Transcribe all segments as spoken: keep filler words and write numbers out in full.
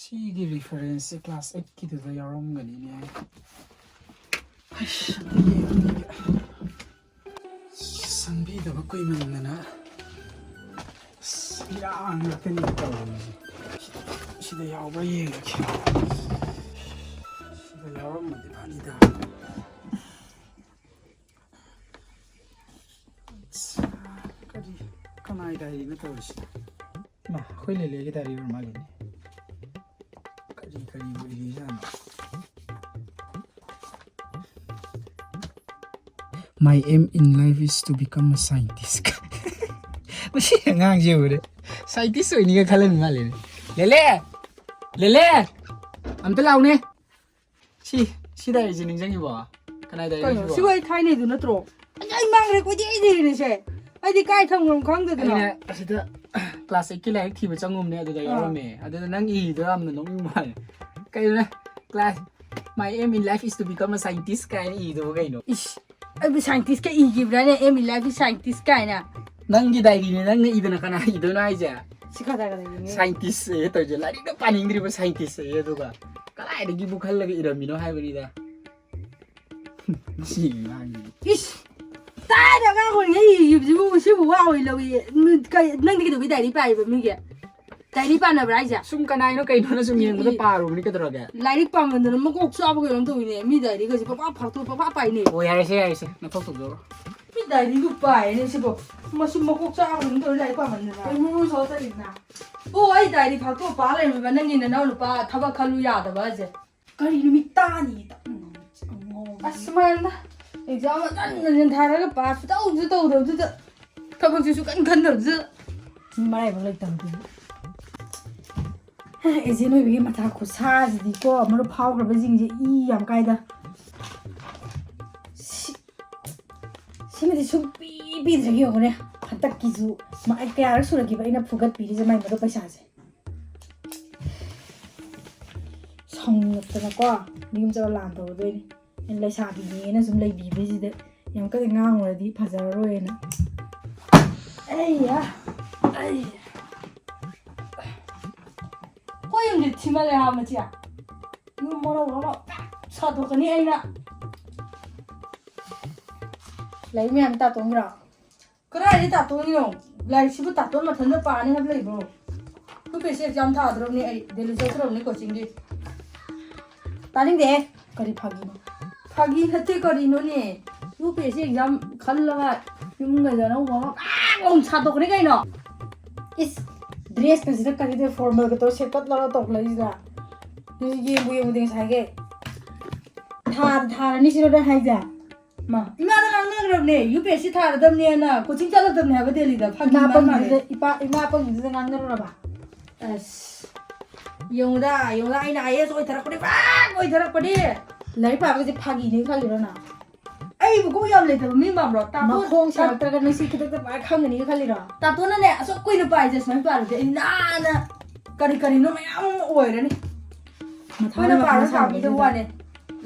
ꯁꯤꯒꯤ ꯔꯤꯐꯔꯦꯟꯁꯁꯦ ꯀ꯭ꯂꯥꯁ ꯑꯩꯠꯀꯤꯗꯨꯗ ꯌꯥꯎꯔꯝꯒꯅꯤꯅꯦ꯫ ꯑꯩꯁ, ꯑꯗꯨꯗꯤ ꯑꯩꯈꯣꯏꯒꯤ ꯁꯪꯕꯤꯗꯕ ꯀꯨꯏꯃꯟꯗꯅ ꯑꯁ, ꯏꯔꯥꯡ ꯉꯥꯛꯇꯅꯤ ꯇꯧꯔꯤꯁꯦ꯫ ꯁꯤꯗ ꯌꯥꯎꯕ꯭ꯔꯥ ꯌꯦꯡꯉꯒꯦ꯫ ꯁꯤꯗ ꯌꯥꯎꯔꯝꯃꯗꯤ ꯐꯅꯤꯗ꯫ ꯑꯁ, ꯀꯔꯤ, ꯀꯅꯥꯏ ꯗꯥꯏꯔꯤꯅꯣ ꯇꯧꯔꯤꯁꯦ? ꯃꯥ, ꯑꯩꯈꯣꯏ ꯂꯦꯂꯦꯒꯤ ꯗꯥꯏꯔꯤ ꯑꯣꯏꯔ ꯃꯥꯜꯂꯤꯅꯦ꯫ ꯀꯔꯤ ꯀꯔꯤꯕꯨ ꯏꯔꯤꯖꯥꯠꯅꯣ? My aim in life is to become a scientist. ꯃꯁꯤ ꯑꯉꯥꯡꯁꯦ ꯎꯔꯦ, ꯁꯥꯏꯟꯇꯤꯁ ꯑꯣꯏꯅꯤꯒ ꯈꯜꯂꯝꯃꯤ ꯃꯥꯜꯂꯦꯅꯦ꯫ ꯂꯦꯂꯦ! ꯂꯦꯂꯦ! ꯑꯝꯇ ꯂꯥꯎꯅꯦ꯫ ꯁꯤ, ꯁꯤ ꯗꯥꯏꯔꯤꯁꯦ ꯅꯤꯡꯁꯤꯡꯉꯤꯕꯣ? ꯀꯅꯥꯏ ꯗꯥꯏꯔꯤꯅꯣ ꯀꯩꯅꯣ? ꯁꯤꯕꯣ? ꯁꯤꯕꯨ ꯑꯩ ꯊꯥꯏꯅꯩꯗꯨ ꯅꯠꯇ꯭ꯔꯣ? ꯑꯩ, ꯑꯩ ꯃꯥꯡꯈ꯭ꯔꯦ, ꯀꯣꯏꯗꯤ ꯑꯩ ꯂꯩꯔꯤꯁꯦ꯫ ꯑꯩꯗꯤ ꯀꯥꯏ ꯊꯝꯈ꯭ꯔꯕꯅꯣ ꯈꯪꯗꯗꯅ꯫ ꯑꯩꯅ ꯑꯁꯤꯗ ꯀ꯭ꯂꯥꯁ ꯑꯩꯠꯀꯤ ꯂꯥꯏꯔꯤꯛ ꯊꯤꯕ ꯆꯪꯉꯨꯕꯅꯦ, ꯑꯗꯨꯗ ꯑꯥ꯫ ꯌꯥꯎꯔꯝꯃꯦ꯫ ꯑꯗꯨꯗ ꯅꯪ ꯏꯔꯤꯗꯣ ꯌꯥꯝꯅ ꯅꯣꯛꯅꯤꯡꯕ ꯋꯥꯅꯦ꯫ ꯀꯩꯅꯣꯅꯦ? Class, "My aim in life is to become a scientist" ꯀꯥꯏꯅ ꯏꯗꯨꯕꯨ ꯀꯩꯅꯣ? ꯏꯁ, ꯑꯩꯕꯨ ꯁꯥꯏꯟꯇꯤꯁꯀ ꯏꯈꯤꯕ꯭ꯔꯥꯅꯦ? "Aim in life is scientist" ꯀꯥꯏꯅ? ꯅꯪꯒꯤ ꯗꯥꯏꯔꯤꯅꯦ, ꯅꯪꯅ ꯏꯗꯅ ꯀꯅꯥ ꯏꯗꯣꯏꯅꯣ ꯍꯥꯏꯁꯦ? ꯁꯤ ꯀꯗꯥꯏ ꯀꯗꯥꯏ ꯌꯦꯡꯉꯦ? ꯁꯥꯏꯟꯇꯤꯁ ꯑꯦ ꯇꯧꯔꯤꯁꯦ, ꯂꯥꯏꯔꯤꯛꯅ ꯄꯥꯅꯤꯡꯗ꯭ꯔꯤꯕ ꯁꯥꯏꯟꯇꯤꯁ ꯑꯦ, ꯑꯗꯨꯒ ꯀꯗꯥꯏꯗꯒꯤꯕꯨ ꯈꯜꯂꯒ ꯏꯔꯝꯃꯤꯅꯣ ꯍꯥꯏꯕꯅꯤꯗ꯫ ꯁꯤ ꯑꯉꯥꯡꯁꯤꯗꯤ꯫ ꯏꯁ! ꯇꯥꯏꯗ ꯑꯉꯥꯡ ꯑꯣꯏꯔꯤꯉꯩ ꯏꯈꯤꯕꯁꯤꯕꯨ ꯁꯤꯕꯨ ꯋꯥ ꯑꯣꯏ ꯂꯧꯏ꯫ ꯅꯨ-, ꯀꯩ, ꯅꯪꯗꯤ ꯀꯩꯗꯧꯕꯩ ꯗꯥꯏꯔꯤ ꯄꯥꯏꯔꯤꯕ ꯃꯤꯒꯤ? ꯗꯥꯏꯔꯤ ꯄꯥꯟꯅꯕ꯭ꯔꯥ ꯍꯥꯏꯁꯦ? ꯁꯨꯝ ꯀꯅꯥꯏꯅꯣ ꯀꯩꯅꯣꯅ ꯁꯨꯝ ꯏ, ꯌꯦꯡꯕꯗ ꯏ꯫ ꯄꯥꯔꯨꯕꯅꯤ ꯀꯩꯗꯧꯔꯒꯦ? ꯂꯥꯏꯔꯤꯛ ꯄꯥꯃꯟꯗꯅ ꯃꯀꯣꯛ ꯆꯥꯕ ꯀꯩꯅꯣꯝ ꯇꯧꯋꯤꯅꯦ꯫ ꯃꯤ ꯗꯥꯏꯔꯤꯒꯁꯦ ꯄꯪꯄꯥ ꯐꯥꯛꯇꯣꯛ, ꯄꯪꯄꯥ ꯄꯥꯏꯅꯦ꯫ ꯑꯣ, ꯌꯥꯔꯦꯁꯦ, ꯌꯥꯔꯦꯁꯦ꯫ ꯅꯊꯧ ꯇꯧꯖꯔꯣ꯫ ꯃꯤ ꯗꯥꯏꯔꯤꯕꯨ ꯄꯥꯏꯅꯦ ꯁꯤꯕꯣ꯫ ꯃꯁꯤ ꯃꯀꯣꯛ ꯆꯥꯕ ꯀꯩꯅꯣꯝ ꯇꯧꯋꯤ ꯂꯥꯏꯔꯤꯛ ꯄꯥꯃꯟꯗꯅ꯫ ꯀꯩꯅꯣ ꯃꯣꯏ ꯁꯣ ꯆꯠꯂꯤꯗꯨꯅ? ꯑꯣ, ꯑꯩ ꯗꯥꯏꯔꯤ ꯐꯥꯛꯇꯣꯛ ꯄꯥ ꯂꯩꯔꯝꯃꯤꯕ ꯅꯪꯒꯤ ꯅꯅꯥꯎ ꯅꯨꯄꯥ ꯊꯕꯛ ꯈꯜꯂꯨ ꯌꯥꯗꯕ ꯍꯥꯏꯁꯦ꯫ ꯀꯔꯤ ꯅꯨꯃꯤꯠ ꯇꯥꯅꯤ? ꯑꯁ, ꯃꯥꯅ ꯑꯦꯛꯖꯥꯝ ꯍꯟꯖꯤꯟ ꯍꯟꯖꯤꯟ ꯊꯥꯔꯒ ꯄꯥꯁ ꯁꯨꯇꯧꯁꯨ ꯇꯧꯗꯕꯗꯨꯗ, ꯊꯕꯛꯁꯤꯁꯨ ꯀꯟ ꯈꯟꯗꯕꯗꯨꯗ꯫ ꯃꯤ ꯃꯔꯥꯏꯕꯛ ꯂꯩꯇꯕꯗꯨꯕꯨ꯫ ꯑꯦꯖꯦꯟ ꯑꯣꯏꯕꯒꯤ ꯃꯊꯥ ꯈꯨꯠꯁꯥꯁꯤꯗꯤꯀꯣ, ꯃꯔꯨꯞ ꯐꯥꯎꯈ꯭ꯔꯕꯁꯤꯡꯁꯦ ꯏ ꯌꯥꯝ ꯀꯥꯏꯗ꯫ ꯁꯤ-, ꯁꯤꯃꯗꯤ ꯁꯨꯡꯄꯤ ꯄꯤꯗ꯭ꯔꯒ ꯌꯦꯡꯉꯨꯅꯦ꯫ ꯍꯟꯗꯛꯀꯤꯁꯨ ꯃꯥ-, ꯑꯩ ꯀꯌꯥꯔꯛ ꯁꯨꯔꯛꯈꯤꯕ ꯑꯩꯅ ꯐꯨꯒꯠꯄꯤꯔꯤꯁꯦ ꯃꯥꯏ ꯃꯔꯨꯞ ꯄꯩꯁꯥꯁꯦ꯫ ꯁꯥꯎꯅꯤꯡꯉꯛꯇꯅꯀꯣ, ꯃꯌꯨꯝ ꯆꯠꯂ ꯂꯥꯟ ꯇꯧꯔꯗꯣꯏꯅꯤ꯫ ꯑꯩꯅ ꯂꯩꯁꯥꯕꯤꯅꯦꯅ ꯁꯨꯝ ꯂꯩꯕꯤꯕꯁꯤꯗ ꯌꯥꯝ ꯀꯟꯅ ꯉꯥꯡꯉꯨꯔꯗꯤ ꯐꯖꯔꯔꯣꯏꯅ꯫ ꯑꯩ, ꯑꯩ꯫ ꯑꯩꯈꯣꯏ ꯌꯨꯝꯗꯤ ꯊꯤꯃꯜꯂꯦ ꯍꯥ ꯃꯆꯦ꯫ ꯌꯨꯝ ꯃꯔꯧ ꯑꯃ ꯁꯥꯗꯣꯛꯀꯅꯤ ꯑꯩꯅ꯫ ꯂꯥꯏꯔꯤꯛ ꯃꯌꯥꯝ ꯇꯥꯇꯣꯟꯒꯤꯔꯣ? ꯀꯗꯥꯏꯗꯩ ꯇꯥꯇꯣꯟꯒꯤꯅꯣ? ꯂꯥꯏꯔꯤꯛꯁꯤꯕꯨ ꯇꯥꯇꯣꯟ ꯃꯊꯟꯇ ꯄꯥꯅꯤ ꯍꯥꯏꯕ ꯂꯩꯕ꯭ꯔꯣ? U P S C exam ꯊꯥꯗ꯭ꯔꯕꯅꯤ ꯑꯩ, ꯗꯦꯜꯂꯤ ꯆꯠꯀꯗꯕꯅꯤ ꯀꯣꯆꯤꯡꯒꯤ꯫ ꯇꯥꯅꯤꯡꯗꯦꯍꯦ꯫ ꯀꯔꯤ ꯐꯥꯒꯤꯅꯣ? ꯐꯥꯒꯤ ꯅꯠꯇꯦ ꯀꯔꯤꯅꯣꯅꯦ? U P S C exam ꯈꯜꯂꯒ ꯌꯨꯝꯒꯁꯦ ꯑꯅꯧꯕ ꯑꯃ ꯄꯥꯛ ꯂꯥꯎꯅ ꯁꯥꯗꯣꯛꯈ꯭ꯔꯦ ꯀꯩꯅꯣ꯫ ꯏꯁ, ꯗ꯭ꯔꯦꯁꯀꯁꯤꯅ ꯀꯔꯤꯗ ꯐꯣꯔꯃꯦꯜꯒ ꯇꯧꯔ ꯁꯦꯠꯀꯠꯂꯒ ꯇꯧꯈꯠꯂꯛꯏꯁꯤꯗ? ꯅꯣꯏ ꯌꯦꯡꯕꯨ ꯌꯦꯡꯉꯨꯗꯦ ꯉꯁꯥꯏꯒꯤ꯫ ꯊꯥ-, ꯊꯥꯔꯅꯤ ꯁꯤꯔꯣ ꯅꯪ ꯍꯥꯏꯁꯦ? ꯃꯥ, ꯏꯃꯥꯗ ꯉꯥꯡꯅꯈ꯭ꯔꯕꯅꯦ, U P S C ꯊꯥꯔꯗꯕꯅꯦꯅ, coaching ꯆꯠꯂꯗꯕꯅꯦ ꯍꯥꯏꯕ ꯗꯦꯜꯂꯤꯗ꯫ ꯐꯥꯒꯤ ꯏꯃꯥ ꯃꯥꯟ ꯃꯥꯜꯂꯦ꯫ ꯑꯄꯪꯕꯤꯗꯨꯗ, ꯏꯄꯥ-, ꯏꯃꯥ ꯑꯄꯪꯕꯤꯗꯨꯗ ꯉꯥꯡꯅꯔꯨꯔꯕ? ꯑꯁ, ꯌꯦꯡꯉꯨꯗ, ꯌꯦꯡꯉꯨꯗ, ꯑꯩꯅ ꯑꯥꯏ ꯑꯦ ꯑꯦꯁ ꯑꯣꯏꯊꯔꯛꯄꯅꯤ, ꯄꯨꯔꯥ ꯑꯣꯏꯊꯔꯛꯄꯅꯤ꯫ ꯂꯥꯏꯔꯤꯛ ꯄꯥꯕꯒꯁꯦ ꯐꯥꯒꯤꯅꯦ ꯈꯜꯂꯤꯔꯣ ꯅꯪ? ꯑꯩꯕꯨ ꯀꯣꯛ ꯌꯥꯝ ꯂꯩꯇꯕ ꯃꯤ ꯃꯥꯟꯕ꯭ꯔꯣ? ꯇꯥꯇꯣꯟ-, ꯃꯈꯣꯡ ꯁꯦ ꯇꯥ-, ꯍꯥꯞꯇ꯭ꯔꯒ ꯅꯪ ꯁꯤ ꯈꯨꯗꯛꯇ ꯄꯥꯏ ꯈꯪꯒꯅꯤꯒ ꯈꯜꯂꯤꯔꯣ? ꯇꯥꯇꯣꯟꯅꯅꯦ, ꯑꯁꯨꯛ ꯀꯨꯏꯅ ꯄꯥꯏꯁꯦ ꯁꯨꯃꯥꯏꯅ ꯄꯥꯔꯗꯤ ꯑꯩ ꯅꯥꯟꯅ ꯀꯔꯤ ꯀꯔꯤꯅꯣ ꯃꯌꯥꯝ ꯑꯃ ꯑꯣꯏꯔꯅꯤ꯫ ꯃꯊꯥ ꯑꯩꯈꯣꯏꯅ ꯃꯊꯥ ꯄꯥꯔꯣꯏ ꯁꯥꯕꯁꯤꯗ꯫ ꯄꯥꯕꯤꯗꯕ ꯋꯥꯅꯦ꯫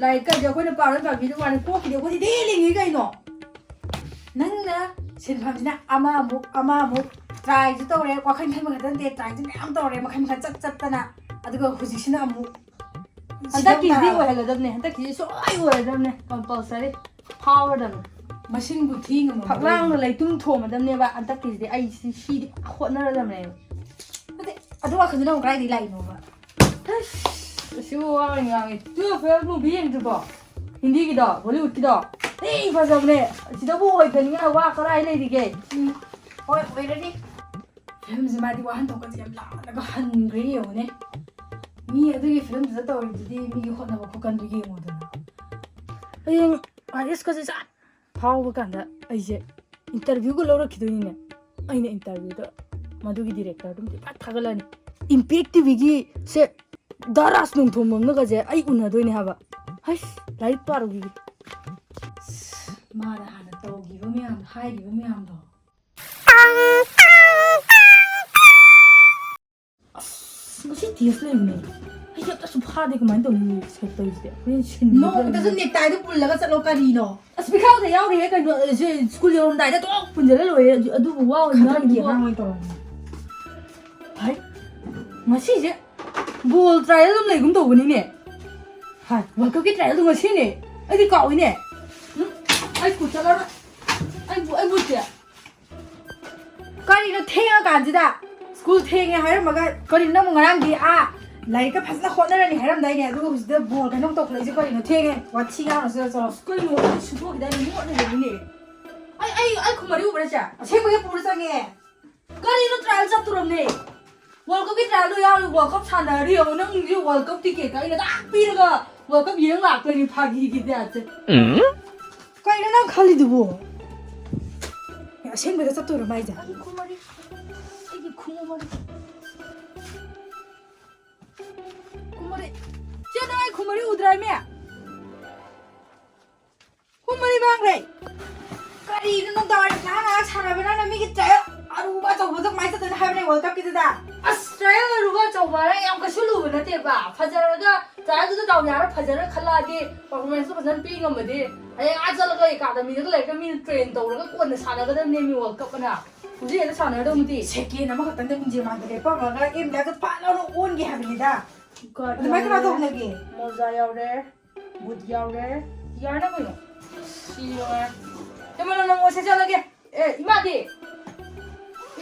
ꯂꯥꯏꯔꯤꯛꯀꯁꯦ ꯑꯩꯈꯣꯏꯅ ꯄꯥꯔꯣꯏ ꯄꯥꯕꯤꯗꯕ ꯋꯥꯅꯦ꯫ ꯀꯣꯛꯀꯤꯗꯤ ꯑꯩꯈꯣꯏꯗꯤ ꯗꯦ ꯂꯤꯡꯉꯤ ꯀꯩꯅꯣ꯫ ꯅꯪꯅ ꯁꯤꯟꯐꯝꯁꯤꯅ ꯑꯃꯃꯨꯛ, ꯑꯃꯃꯨꯛ, ꯇ꯭ꯔꯥꯏꯁꯨ ꯇꯧꯔꯦ, ꯋꯥꯈꯜ ꯈꯟꯕ ꯈꯛꯇ ꯅꯠꯇꯦ, ꯇ꯭ꯔꯥꯏꯁꯨ ꯃꯌꯥꯝ ꯇꯧꯔꯦ, ꯃꯈꯜ ꯃꯈꯜ ꯆꯠ ꯆꯠꯇꯅ, ꯑꯗꯨꯒ ꯍꯧꯖꯤꯛꯁꯤꯅ ꯑꯃꯨꯛ ꯍꯟꯗꯛꯀꯤꯁꯤꯗꯤ ꯁꯤꯗꯧ ꯇꯥꯔꯦ꯫ ꯑꯣꯏꯍꯜꯂꯗꯕꯅꯦ, ꯍꯟꯗꯛꯀꯤꯁꯤ ꯁꯨꯡꯑꯣꯏ ꯑꯣꯏꯔꯗꯕꯅꯦ, compulsory꯫ ꯐꯥꯎꯔꯗꯕꯅꯦ꯫ ꯃꯁꯤꯡꯕꯨ ꯊꯤ ꯉꯝꯃꯝꯃꯔꯣꯏ꯫ ꯐꯛꯂꯥꯡꯗ ꯂꯩꯇꯨꯝ ꯊꯣꯝꯃꯗꯕꯅꯦꯕ, ꯍꯟꯗꯛꯀꯤꯁꯤꯗꯤ ꯑꯩ ꯁꯤ, ꯁꯤꯗꯤ ꯍꯣꯠꯅꯔꯗꯕꯅꯦꯕ꯫ ꯅꯠꯇꯦ, ꯑꯗꯨ ꯋꯥꯈꯜꯗꯨꯅ ꯑꯃꯨꯛ ꯀꯗꯥꯏꯗꯒꯤ ꯂꯥꯛꯏꯅꯣꯕ? ꯑꯁ, ꯑꯁꯤꯕꯨ ꯋꯥ ꯑꯣꯏꯅ ꯉꯥꯡꯉꯦ꯫ Twelve Fail movie ꯌꯦꯡꯗ꯭ꯔꯤꯕꯣ? ꯍꯤꯟꯗꯤꯒꯤꯗꯣ, ꯕꯣꯂꯤꯋꯨꯗꯀꯤꯗꯣ? ꯊꯤ ꯐꯖꯕꯅꯦ꯫ ꯁꯤꯗꯕꯨ ꯑꯣꯏꯗꯅꯤꯡꯉꯥꯏ ꯋꯥ ꯀꯔꯥꯏ ꯂꯩꯔꯤꯒꯦ? ꯎꯝ, ꯍꯣꯏ, ꯑꯣꯏꯔꯅꯤ꯫ ꯐꯤꯂꯝꯁꯦ ꯃꯥꯗꯤ ꯋꯥꯍꯟꯊꯣꯛꯀꯁꯦ ꯌꯥꯝ ꯂꯥꯜꯂꯒ ꯍꯟꯈ꯭ꯔꯦ ꯌꯦꯡꯉꯨꯅꯦ꯫ ꯃꯤ ꯑꯗꯨꯒꯤ ꯐꯤꯂꯝꯗꯨꯗ ꯇꯧꯔꯤꯗꯨꯗꯤ ꯃꯤꯒꯤ ꯍꯣꯠꯅꯕ ꯈꯨꯀꯟꯗꯨ ꯌꯦꯡꯉꯨꯗꯅ꯫ ꯍꯌꯦꯡ ꯑꯥꯏ ꯑꯦꯁꯀꯁꯦ ꯁꯠ ꯐꯥꯎꯕ ꯀꯥꯟꯗ ꯑꯩꯁꯦ ꯏꯟꯇꯔꯚ꯭ꯌꯨꯒ ꯂꯧꯔꯛꯈꯤꯗꯣꯏꯅꯤꯅꯦ꯫ ꯑꯩꯅ ꯏꯟꯇꯔꯚ꯭ꯌꯨꯗ ꯃꯗꯨꯒꯤ ꯗꯤꯔꯦꯛꯇꯔꯗꯨꯝ ꯄꯥꯛ ꯊꯥꯒꯠꯂꯅꯤ꯫ ꯏꯝꯄꯦꯛ ꯇꯤ ꯚꯤꯒꯤ ꯁꯦ ꯗꯥ ꯔꯥꯖ ꯅꯣꯡꯊꯣꯝꯕꯝꯅꯒꯁꯦ ꯑꯩ ꯎꯅꯗꯣꯏꯅꯦ ꯍꯥꯏꯕ꯫ ꯍꯩꯁ, ꯂꯥꯏꯔꯤꯛ ꯄꯥꯔꯨꯈꯤꯒꯦ꯫ ꯃꯥꯅ ꯍꯥꯟꯅ ꯇꯧꯈꯤꯕ ꯃꯌꯥꯝ, ꯍꯥꯏꯈꯤꯕ ꯃꯌꯥꯝꯗꯣ꯫ ꯑꯁ, ꯉꯁꯤ ꯇꯦꯁ ꯂꯩꯕꯅꯦ꯫ ꯑꯩꯁꯦ ꯑꯝꯇꯁꯨ ꯐꯥꯗꯦ, ꯀꯃꯥꯏꯅ ꯇꯧꯅꯤ ꯁꯦꯞ ꯇꯧꯔꯤꯁꯤꯗꯤ? ꯍꯣꯔꯦꯟ ꯁꯤꯟꯕ ꯅꯣꯡꯃꯇꯁꯨ ꯇꯧꯔꯤꯁꯦ꯫ ꯅꯦꯛꯇꯥꯏꯗꯣ ꯄꯨꯜꯂꯒ ꯆꯠꯂꯣ ꯀꯔꯤꯅꯣ? ꯑꯁ, ꯄꯤꯈꯥꯎꯗ ꯌꯥꯎꯔꯤꯍꯦ ꯀꯩꯅꯣ, ꯑꯦ, ꯁꯦ, ꯁ꯭ꯀꯨꯜ ꯌꯧꯔꯝꯗꯥꯏꯗ ꯇꯣꯛ ꯄꯨꯟꯁꯤꯜꯂ ꯂꯣꯏꯔꯦ꯫ ꯑꯗꯨ, ꯑꯗꯨꯕꯨ ꯋꯥ ꯑꯣꯏꯅ ꯈꯗ꯭ꯔꯛꯀꯤ ꯉꯥꯡꯉꯤꯗꯨꯕꯣ꯫ ꯑꯉꯥꯡ ꯑꯣꯏꯅ ꯇꯧꯔꯝꯃꯤ꯫ ꯍꯥꯏ, ꯉꯁꯤꯁꯦ ꯕꯣꯜ ꯇ꯭ꯔꯥꯏꯌꯦꯜ ꯑꯃ ꯂꯩꯒꯨꯝ ꯇꯧꯕꯅꯤꯅꯦ꯫ ꯍꯥꯏ, ꯋꯥꯔꯜ ꯀꯞꯀꯤ ꯇ꯭ꯔꯥꯏꯌꯦꯜꯗꯣ ꯉꯁꯤꯅꯦ꯫ ꯑꯩꯗꯤ ꯀꯥꯎꯏꯅꯦ꯫ ꯎꯝ, ꯑꯩ ꯁ꯭ꯀꯨꯜ ꯆꯠꯂꯔꯣꯏ꯫ ꯑꯩ ꯕꯨ-, ꯑꯩ ꯕꯨꯠꯁꯦ꯫ ꯀꯔꯤꯅꯣ ꯊꯦꯡꯉꯀꯥꯟꯁꯤꯗ? ꯁ꯭ꯀꯨꯜ ꯊꯦꯡꯉꯦ ꯍꯥꯏꯔꯝꯃꯒ ꯀꯔꯤꯅꯣ ꯅꯪꯕꯨ ꯉꯔꯥꯡꯗꯤ ꯑꯥ ꯂꯥꯏꯔꯤꯛꯀ ꯐꯖꯅ ꯍꯣꯠꯅꯔꯅꯤ ꯍꯥꯏꯔꯝꯗꯥꯏꯅꯦ, ꯑꯗꯨꯒ ꯍꯧꯖꯤꯛꯇ ꯕꯣꯜ ꯀꯩꯅꯣꯝ ꯇꯧꯈꯠꯂꯛꯏꯁꯦ ꯀꯔꯤꯅꯣ? ꯊꯦꯡꯉꯦ, ꯋꯥꯊꯤ ꯉꯥꯡꯉꯁꯨ ꯆꯠꯂꯣ꯫ ꯀꯩꯅꯣ? ꯑꯩ ꯁꯨꯡꯗꯣꯛꯈꯤꯗꯥꯏꯅꯦ? ꯃꯣꯠꯅ ꯂꯩꯔꯤꯅꯦ꯫ ꯑꯩ, ꯑꯩ, ꯑꯩ ꯈꯨꯃꯔꯤ ꯎꯕ꯭ꯔꯥ ꯁꯦ? ꯑꯁꯦꯡꯕꯒꯤ ꯄꯨꯔ ꯆꯪꯉꯦ꯫ ꯀꯔꯤꯅꯣ ꯇ꯭ꯔꯥꯏꯌꯦꯜ ꯆꯠꯇꯣꯔꯝꯅꯦ? ꯋꯥꯔꯜ ꯀꯞꯀꯤ ꯇ꯭ꯔꯥꯏꯌꯦꯜꯗꯣ ꯌꯥꯎꯔꯤ, ꯋꯥꯔꯜ ꯀꯞ ꯁꯥꯟꯅꯔꯤ ꯌꯦꯡꯉꯣ, ꯅꯪꯒꯤ ꯋꯥꯔꯜ ꯀꯞ ꯇꯤꯀꯦꯠꯀ ꯑꯩꯅ ꯇꯥꯛ ꯄꯤꯔꯒ ꯋꯥꯔꯜ ꯀꯞ ꯌꯦꯡ ꯂꯥꯛꯇꯣꯏꯅꯤ ꯐꯥꯒꯤꯒꯤ ꯇꯥꯏꯞꯇ꯫ ꯎꯝ? ꯀꯩꯅꯣ ꯅꯪ ꯈꯜꯂꯤꯗꯨꯕꯣ? ꯑꯁꯦꯡꯕꯗ ꯆꯠꯇꯣꯏꯔꯣ ꯃꯥꯏꯁꯦ? ꯈꯨꯃꯔꯤ, ꯑꯩꯒꯤ ꯈꯨꯃꯔꯤ꯫ ꯈꯨꯃꯔꯤ꯫ ꯆꯦ, ꯅꯪ ꯑꯩ ꯈꯨꯃꯔꯤ ꯎꯗ꯭ꯔꯥ ꯏꯃꯦ? ꯄꯨꯡ ꯃꯔꯤ ꯃꯥꯡꯈ꯭ꯔꯦ꯫ ꯀꯔꯤꯅꯣ ꯅꯨꯡꯗꯥꯡꯋꯥꯏꯔꯝ ꯉꯥꯏꯍꯥꯛ ꯉꯥꯏꯍꯥꯛ ꯁꯥꯟꯅꯕ ꯅꯪꯅ ꯃꯤꯒꯤ ꯇ꯭ꯔꯥꯏꯌꯦꯜ ꯑꯔꯨꯕ ꯑꯆꯧꯕꯗꯣ ꯀꯃꯥꯏꯅ ꯆꯠꯇꯣꯏꯅꯣ ꯍꯥꯏꯕꯅꯦ ꯋꯥꯔꯜ ꯀꯞꯀꯤꯗꯨꯗ? ꯑꯁ, ꯇ꯭ꯔꯥꯏꯌꯦꯜ ꯑꯔꯨꯕ ꯑꯆꯧꯕ ꯍꯥꯏꯔ ꯌꯥꯝ ꯀꯩꯁꯨ ꯂꯨꯕ ꯅꯠꯇꯦꯕ꯫ ꯐꯖꯔꯒ ꯇ꯭ꯔꯥꯏꯌꯦꯜꯗꯨꯗ ꯗꯥꯎ ꯌꯥꯔ ꯐꯖꯔ ꯈꯜꯂꯛꯑꯗꯤ, ꯄꯔꯐꯣꯔꯃꯦꯟꯁꯇꯣ ꯐꯖꯅ ꯄꯤ ꯉꯝꯃꯗꯤ, ꯍꯌꯦꯡ ꯑꯥ ꯆꯠꯂꯒ ꯑꯦꯀꯥꯗꯃꯤꯗꯒ ꯂꯩꯔꯒ ꯃꯤꯅ ꯇ꯭ꯔꯦꯟ ꯇꯧꯔꯒ ꯀꯣꯟꯅ ꯁꯥꯟꯅꯒꯗꯕꯅꯦ ꯃꯤ ꯋꯥꯔꯜ ꯀꯞ ꯑꯅ꯫ ꯍꯧꯖꯤꯛ ꯍꯦꯛꯇ ꯁꯥꯟꯅꯔꯗꯧ ꯅꯠꯇꯦ꯫ ꯁꯦꯀꯦꯟ ꯑꯃꯈꯛꯇꯪꯗ ꯃꯤꯡꯖꯦꯜ ꯃꯥꯟꯗ ꯂꯦꯞꯄꯝꯃꯒ ꯑꯦꯝ ꯂꯥꯛꯇ ꯐꯠ ꯂꯥꯎꯅ ꯑꯣꯟꯒꯦ ꯍꯥꯏꯕꯅꯤꯗ꯫ ꯒꯥꯔꯗ ꯑꯗꯨꯃꯥꯏꯅ ꯀꯃꯥꯏꯅ ꯌꯥꯎꯔꯦ, ꯇꯧꯅꯒꯦ? ꯃꯣꯖꯥ ꯌꯥꯎꯔꯦ, ꯕꯨꯠ ꯌꯥꯎꯔꯦ꯫ ꯌꯥꯔꯅ ꯀꯩꯅꯣ? ꯁꯤ ꯌꯥꯎꯔꯦ꯫ ꯑꯦ, ꯃꯅꯝ ꯅꯝꯃꯣ, ꯁꯦ ꯆꯠꯂꯒꯦ꯫ ꯑꯦ, ꯏꯃꯥꯗꯤ?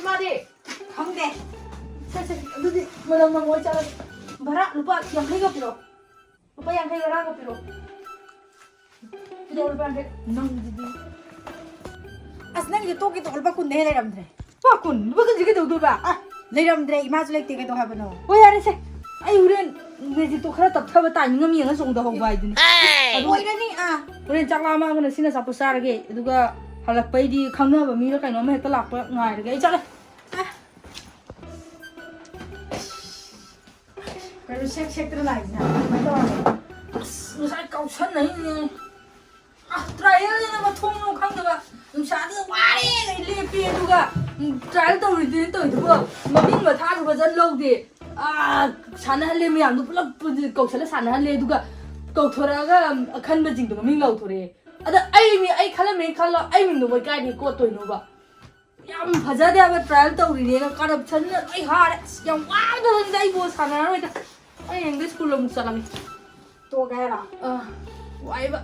ꯏꯃꯥꯗꯤ? ꯈꯪꯗꯦ꯫ ꯁꯦ, ꯁꯦ, ꯑꯗꯨꯗꯤ ꯃꯅꯝ ꯅꯝꯃꯣ, ꯑꯩ ꯆꯠꯂꯒꯦ꯫ ꯚꯔꯥ ꯂꯨꯄꯥ ꯌꯥꯡꯈꯩꯒ ꯄꯤꯔꯛꯑꯣ꯫ ꯂꯨꯄꯥ ꯌꯥꯡꯈꯩ ꯚꯔꯥꯒ ꯄꯤꯔꯛꯑꯣ꯫ ꯄꯤꯔꯛꯑꯣ, ꯂꯨꯄꯥ ꯌꯥꯡꯈꯩ꯫ ꯅꯪꯒꯤꯗꯤ꯫ ꯑꯁ, ꯅꯪꯒꯤꯗꯤ ꯇꯣꯛꯀꯦ ꯇꯧꯕ ꯂꯨꯄꯥ ꯀꯨꯟꯗꯩ ꯍꯦꯟꯅ ꯂꯩꯔꯝꯗ꯭ꯔꯦ꯫ ꯂꯨꯄꯥ ꯀꯨꯟ? ꯂꯨꯄꯥ ꯀꯨꯟꯁꯦ ꯀꯩꯗꯧꯗꯣꯏꯕ? ꯑ, ꯂꯩꯔꯝꯗ꯭ꯔꯦ, ꯏꯃꯥꯁꯨ ꯂꯩꯇꯦ, ꯀꯩꯗꯧ ꯍꯥꯏꯕꯅꯣ? ꯍꯣꯏ, ꯌꯥꯔꯦꯁꯦ꯫ ꯑꯩ ꯍꯣꯔꯦꯟ ꯃꯦꯖꯤꯛꯇꯣ ꯈꯔ ꯇꯞꯊꯕ ꯇꯥꯏꯃꯤꯡ ꯑꯃ ꯌꯦꯡꯉ ꯆꯣꯡꯊꯍꯧꯕ ꯍꯥꯏꯗꯨꯅꯤ꯫ ꯑꯦ! ꯑꯗꯨ ꯑꯣꯏꯔꯅꯤ, ꯑꯥ꯫ ꯍꯣꯔꯦꯟ ꯆꯥꯛ ꯂꯥꯝꯃꯛꯑꯒꯅ ꯁꯤꯅ ꯑꯆꯥꯄꯣꯠ ꯆꯥꯔꯒꯦ, ꯑꯗꯨꯒ ꯍꯜꯂꯛꯄꯩꯗꯤ ꯈꯪꯅꯕ ꯃꯤꯔ ꯀꯩꯅꯣꯝ ꯍꯦꯛꯇ ꯂꯥꯛꯄ ꯉꯥꯏꯔꯒꯦ꯫ ꯑꯩ ꯆꯠꯂꯦ꯫ ꯑꯥ꯫ ꯀꯩꯅꯣ ꯁꯦꯛ ꯁꯦꯛꯇꯅ ꯂꯥꯛꯏꯁꯤꯅ? ꯀꯃꯥꯏꯅ ꯇꯧꯔꯒꯦ? ꯑꯁ, ꯉꯁꯥꯏ ꯀꯥꯎꯁꯟꯅꯩꯅꯦ꯫ ꯑ, ꯇ꯭ꯔꯥꯏꯌꯦꯜꯅꯤꯅ ꯃꯊꯣꯡ ꯃꯔꯝ ꯈꯪꯗꯕ꯫ ꯅꯨꯡꯁꯥꯗꯨꯗ ꯋꯥꯔꯦ ꯂꯦꯞꯄꯦ, ꯑꯗꯨꯒ, ꯎꯝ, ꯇ꯭ꯔꯥꯏꯌꯦꯜ ꯇꯧꯔꯤꯗꯨꯅ ꯇꯧꯔꯤꯗꯨꯕꯨ ꯃꯃꯤꯡ ꯃꯊꯥꯁꯨ ꯐꯖꯅ ꯂꯧꯗꯦ꯫ ꯑ, ꯁꯥꯟꯅꯍꯜꯂꯦ, ꯃꯌꯥꯝꯗꯣ ꯄꯨꯂꯞ ꯄꯨꯟ-, ꯀꯧꯁꯜꯂ ꯁꯥꯟꯅꯍꯜꯂꯦ, ꯑꯗꯨꯒ ꯀꯧꯊꯣꯔꯛꯑꯒ ꯑꯈꯟꯕꯁꯤꯡꯗꯣ ꯃꯃꯤꯡ ꯂꯥꯎꯊꯣꯔꯛꯑꯦ꯫ ꯑꯗ ꯑꯩ ꯃꯤ-, ꯑꯩ ꯈꯜꯂꯝꯃꯦ ꯈꯜꯂꯣ, ꯑꯩ ꯃꯤꯡꯗꯣ ꯃꯣꯏ ꯀꯥꯏꯗꯒꯤ ꯀꯣꯠꯇꯣꯏꯅꯣꯕ? ꯌꯥꯝ ꯐꯖꯗꯦ ꯍꯥꯏꯕ, ꯇ꯭ꯔꯥꯏꯌꯦꯜ ꯇꯧꯔꯤꯅꯦꯅ ꯀꯔꯞꯁꯟꯅ ꯂꯣꯏ ꯍꯥꯔꯦ꯫ ꯑꯁ, ꯌꯥꯝ ꯋꯥꯕꯗ ꯑꯩ ꯕꯣꯜ ꯁꯥꯟꯅꯔꯔꯣꯏꯗ꯫ ꯑꯩ ꯍꯌꯦꯡꯗꯩ ꯁ꯭ꯀꯨꯜ ꯑꯃꯨꯛ ꯆꯠꯂꯒꯦ꯫ ꯇꯣꯛꯑꯒꯦ ꯍꯥꯏꯔꯣ? ꯑꯥ, ꯋꯥꯏꯕ꯫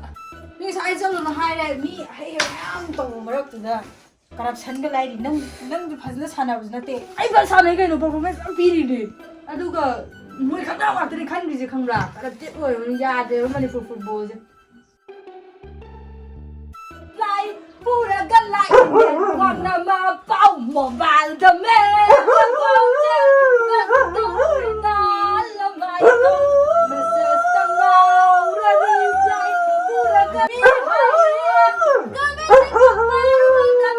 ꯃꯤ ꯉꯁꯥꯏ ꯆꯠꯂꯨꯅꯨ ꯍꯥꯏꯔꯦ, ꯃꯤ ꯑꯍꯩ ꯃꯌꯥꯝ ꯇꯧꯕ ꯃꯔꯛꯇꯨꯗ ꯀꯔꯞꯁꯟꯒ ꯂꯥꯏꯔꯤ꯫ ꯅꯪ, ꯅꯪꯁꯨ ꯐꯖꯅ ꯁꯥꯟꯅꯕꯁꯨ ꯅꯠꯇꯦ꯫ ꯑꯩ ꯐꯖꯅ ꯁꯥꯟꯅꯩ ꯀꯩꯅꯣ, ꯄꯔꯐꯣꯔꯃꯦꯟꯁ ꯌꯥꯝ ꯄꯤꯔꯤꯅꯦ꯫ ꯑꯗꯨꯒ ꯃꯣꯏ ꯈꯪꯅꯕ ꯉꯥꯛꯇꯅꯤ ꯈꯟꯈ꯭ꯔꯤꯁꯦ, ꯈꯪꯕ꯭ꯔꯥ? ꯀꯔꯞꯇꯦꯠ ꯑꯣꯏꯔꯕꯅꯤ, ꯌꯥꯗ꯭ꯔꯦꯕ ꯃꯅꯤꯄꯨꯔ ꯐꯨꯠꯕꯣꯜꯁꯦ꯫ ꯂꯥꯏ ꯄꯨꯔꯒ ꯂꯥꯛꯏꯅꯦ, ꯋꯥꯡꯅ ꯃꯄꯥꯎ ꯃꯣꯕꯥꯏꯜꯗ ꯃꯦ꯫ ꯃꯦꯁꯦꯖꯇ ꯉꯥꯎꯔꯗꯤ ꯂꯥꯏ ꯄꯨꯔꯒ ꯃꯤ ꯍꯥꯏꯌꯦ꯫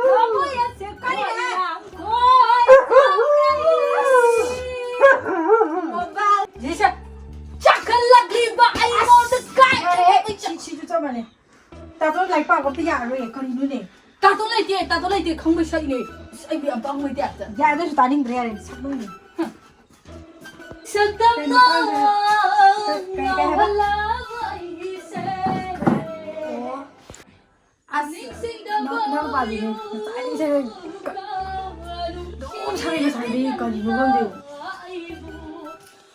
ꯊꯃꯣꯏ ꯑꯁꯦ ꯀꯥꯏꯔꯦ꯫ ꯃꯣꯕꯥꯏꯜ ꯖꯤꯁꯦ ꯆꯥꯛꯈꯠꯂꯛꯂꯤꯕ ꯑꯩꯉꯣꯟꯗ ꯀꯥꯏ꯫ ꯌꯥꯔꯦ, ꯁꯤ, ꯁꯤꯁꯨ ꯆꯞ ꯃꯥꯟꯅꯩ꯫ ꯇꯥꯇꯣꯟ ꯂꯥꯏꯔꯤꯛ ꯄꯥꯕ ꯑꯝꯇ ꯌꯥꯔꯔꯣꯏꯌꯦ, ꯀꯔꯤꯅꯣꯅꯦ? ꯇꯥꯇꯣꯟ ꯂꯩꯇꯦ, ꯇꯥꯇꯣꯟ ꯂꯩꯇꯦ, ꯈꯪꯕꯩ ꯁꯛꯏꯅꯦ꯫ ꯑꯁ, ꯑꯩꯕꯨ ꯌꯥꯝ ꯄꯪꯕꯩ ꯇꯥꯏꯞꯇ꯫ ꯌꯥꯔꯦ, ꯑꯗꯨꯁꯨ ꯇꯥꯅꯤꯡꯗ꯭ꯔꯦ, ꯌꯥꯔꯦ, ꯁꯛꯅꯤꯡꯗ꯭ꯔꯦ꯫ ꯁꯛꯇꯝꯅ ꯀꯩꯅꯣ ꯄꯥꯝꯃꯦ? ꯀꯩ, ꯀꯩ ꯍꯥꯏꯕ? ꯉꯥꯎꯍꯜꯂꯕ ꯑꯩꯒꯤꯁꯦ꯫ ꯑꯣ꯫ ꯑꯁ, ꯅꯤꯡꯁꯤꯡꯗꯕ ꯅꯪ, ꯅꯪ ꯄꯥꯝꯃꯤꯅꯦ꯫ ꯉꯁꯥꯏꯗꯒꯤ ꯏꯁꯩ ꯀ-, ꯑꯗꯨꯝ ꯁꯛꯑꯦ ꯉꯁꯥꯏꯗꯒꯤ, ꯀꯔꯤꯅꯣ ꯈꯪꯗꯦ꯫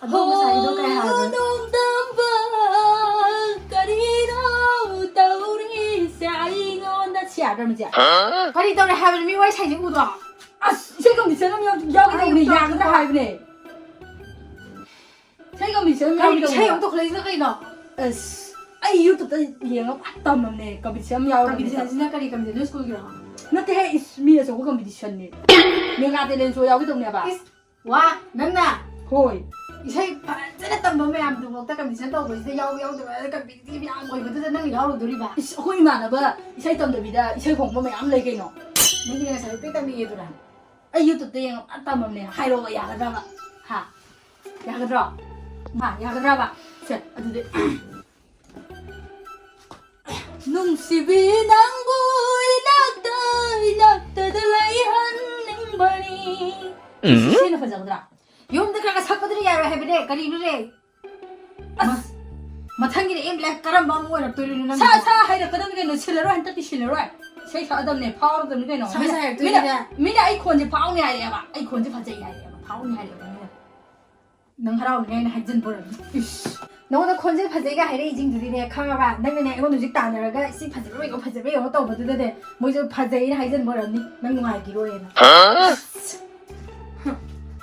ꯑꯗꯣ ꯉꯁꯥꯏꯒꯤꯗꯣ ꯀꯩ ꯍꯥꯏꯕ? ꯅꯣꯡꯗꯝꯕ, ꯀꯔꯤꯅꯣ ꯇꯧꯔꯤꯁꯦ ꯑꯩꯉꯣꯟꯗ? ꯁꯤ ꯌꯥꯗ꯭ꯔꯣ, ꯃꯤꯁꯦ? ꯀꯔꯤ ꯇꯧꯔꯦ ꯍꯥꯏꯕꯅꯣ? ꯃꯤ ꯋꯥꯔꯤ ꯁꯥꯏꯁꯦ ꯎꯗ꯭ꯔꯣ? ꯑꯁ, ꯏꯁꯩ ꯀꯝꯄꯤꯇꯤꯁꯟ ꯑꯃ ꯌꯥꯎ-, ꯌꯥꯎꯒꯦ ꯑꯩ ꯇꯧꯕꯅꯦ, ꯌꯥꯗ꯭ꯔꯥ ꯍꯥꯏꯕꯅꯦ꯫ ꯏꯁꯩ ꯀꯝꯄꯤꯇꯤꯁꯟ ꯑꯃ ꯀꯔꯤ ꯌꯥꯎꯒꯦ ꯏꯁꯩ ꯇꯧꯕꯅꯦ꯫ ꯑꯃꯨꯛ ꯇꯧꯈꯠꯂꯛꯏꯁꯤꯅ ꯀꯩꯅꯣ? ꯑꯁ, ꯑꯩ YouTube-ꯇ ꯌꯦꯡꯉꯒ ꯄꯨꯔꯥ ꯇꯝꯃꯝꯅꯦ, ꯀꯝꯄꯤꯇꯤꯁꯟ ꯑꯃ ꯌꯥꯎꯔꯒ꯫ ꯀꯝꯄꯤꯇꯤꯁꯟꯁꯤꯅ ꯀꯔꯤ ꯀꯝꯄꯤꯇꯤꯁꯟ? ꯅꯣꯏ ꯁ꯭ꯀꯨꯜꯒꯤꯔꯣ? ꯅꯠꯇꯦꯍꯦ, ꯏꯁ, ꯃꯤ ꯑꯆꯧꯕ ꯀꯝꯄꯤꯇꯤꯁꯟꯅꯦ꯫ ꯃꯦꯒꯥ ꯇꯦꯂꯦꯟ ꯁꯣ ꯌꯥꯎꯒꯦ ꯇꯧꯅꯦꯕ꯫ ꯏꯁ, ꯋꯥ, ꯅꯪꯅ? ꯍꯣꯏ꯫ ꯏꯁꯩ ꯐꯖꯅ ꯇꯝꯕ ꯃꯌꯥꯝꯗꯨꯐꯥꯎꯗ ꯀꯝꯄꯤꯇꯤꯁꯟ ꯇꯧꯕꯁꯤꯗ ꯌꯥꯎ-, ꯌꯥꯎꯗꯕ ꯀꯝꯄꯤꯇꯤꯇꯤꯚ ꯌꯥꯝ ꯑꯣꯏꯕꯗꯨꯗ ꯅꯪ ꯌꯥꯎꯔꯨꯗꯣꯔꯤꯕ? ꯏꯁ, ꯑꯩꯈꯣꯏ ꯏꯃꯥꯟꯅꯕ ꯏꯁꯩ ꯇꯝꯗꯕꯤꯗ ꯏꯁꯩ ꯈꯣꯡꯕ ꯃꯌꯥꯝ ꯂꯩ ꯀꯩꯅꯣ꯫ ꯅꯪꯗꯤ ꯉꯁꯥꯏ ꯑꯌꯨꯛꯇꯩ ꯇꯝꯃꯤꯌꯦꯗꯨꯔꯥ? ꯑꯩ YouTube-ꯇ ꯌꯦꯡꯉ ꯐꯖꯅ ꯇꯝꯃꯝꯅꯦ꯫ ꯍꯥꯏꯔꯛꯑꯣꯕ, ꯌꯥꯒꯗ꯭ꯔꯕ? ꯍꯥ? ꯌꯥꯒꯗ꯭ꯔꯣ? ꯃꯥ, ꯌꯥꯒꯗ꯭ꯔꯕ? ꯁꯦ, ꯑꯗꯨꯗꯤ꯫ ꯅꯨꯡꯁꯤꯕꯤ ꯅꯪꯕꯨ ꯏꯅꯥꯛꯇ, ꯏꯅꯥꯛꯇꯗ ꯂꯩꯍꯟꯅꯤꯡꯕꯅꯤ꯫ ꯎꯝ꯫ ꯁꯤꯅ ꯐꯖꯒꯗ꯭ꯔꯥ? ꯌꯨꯝꯗ ꯈꯔ ꯈꯔ ꯁꯛꯄꯗꯨꯅ ꯌꯥꯔꯣꯏ ꯍꯥꯏꯕꯅꯦ, ꯀꯔꯤꯅꯣꯅꯦ? ꯑꯁ! ꯃ-, ꯃꯊꯪꯒꯤꯗꯤ ꯑꯦꯝ ꯂꯥꯏꯐ ꯀꯔꯝꯕ ꯑꯃ ꯑꯣꯏꯔꯛꯇꯣꯏꯅꯣ ꯅꯪ? ꯁꯥ, ꯁꯥ ꯍꯩꯔꯛꯀꯗꯕꯅꯤ ꯀꯩꯅꯣ, ꯁꯤꯜꯂꯔꯣꯏ, ꯍꯟꯗꯛꯇꯤ ꯁꯤꯜꯂꯔꯣꯏ꯫ ꯏꯁꯩ ꯁꯛꯑꯗꯕꯅꯦ, ꯐꯥꯎꯔꯗꯕꯅꯤ ꯀꯩꯅꯣ꯫ ꯁꯛꯑ ꯃꯤꯅ, ꯁꯛꯑ ꯃꯤꯅ, ꯇꯨꯃꯤꯟꯅ꯫ ꯃꯤꯅ ꯑꯩ ꯈꯣꯟꯁꯦ ꯐꯥꯎꯅꯤ ꯍꯥꯏꯔꯛꯑꯦꯕ, ꯑꯩ ꯈꯣꯟꯁꯦ ꯐꯖꯩ ꯍꯥꯏꯔꯛꯑꯦꯕ, ꯐꯥꯎꯅꯤ ꯍꯥꯏꯔꯛꯑꯦꯕ ꯃꯤꯅ꯫ ꯅꯪ ꯍꯔꯥꯎꯅꯤꯡꯉꯥꯏꯅ ꯍꯥꯏꯖꯤꯟꯕ ꯑꯣꯏꯔꯝꯅꯤ꯫ ꯏꯁ, ꯅꯉꯣꯟꯗ ꯈꯣꯟꯖꯦꯜ ꯐꯖꯩꯒ ꯍꯥꯏꯔꯛꯏꯁꯤꯡꯗꯨꯗꯤꯅꯦ, ꯈꯪꯉꯕ? ꯅꯪꯅꯅꯦ ꯑꯩꯉꯣꯟꯗ ꯍꯧꯖꯤꯛ ꯇꯥꯟꯅꯔꯒ ꯁꯤ ꯐꯖꯕ꯭ꯔꯣ ꯌꯦꯡꯉꯣ, ꯐꯖꯕ꯭ꯔꯣ ꯌꯦꯡꯉꯣ ꯇꯧꯕꯗꯨꯗꯅꯦ, ꯃꯣꯏꯁꯨ ꯐꯖꯩꯅ ꯍꯥꯏꯖꯤꯟꯕ ꯑꯣꯏꯔꯝꯅꯤ, ꯅꯪ ꯅꯨꯡꯉꯥꯏꯈꯤꯔꯣꯏꯅ꯫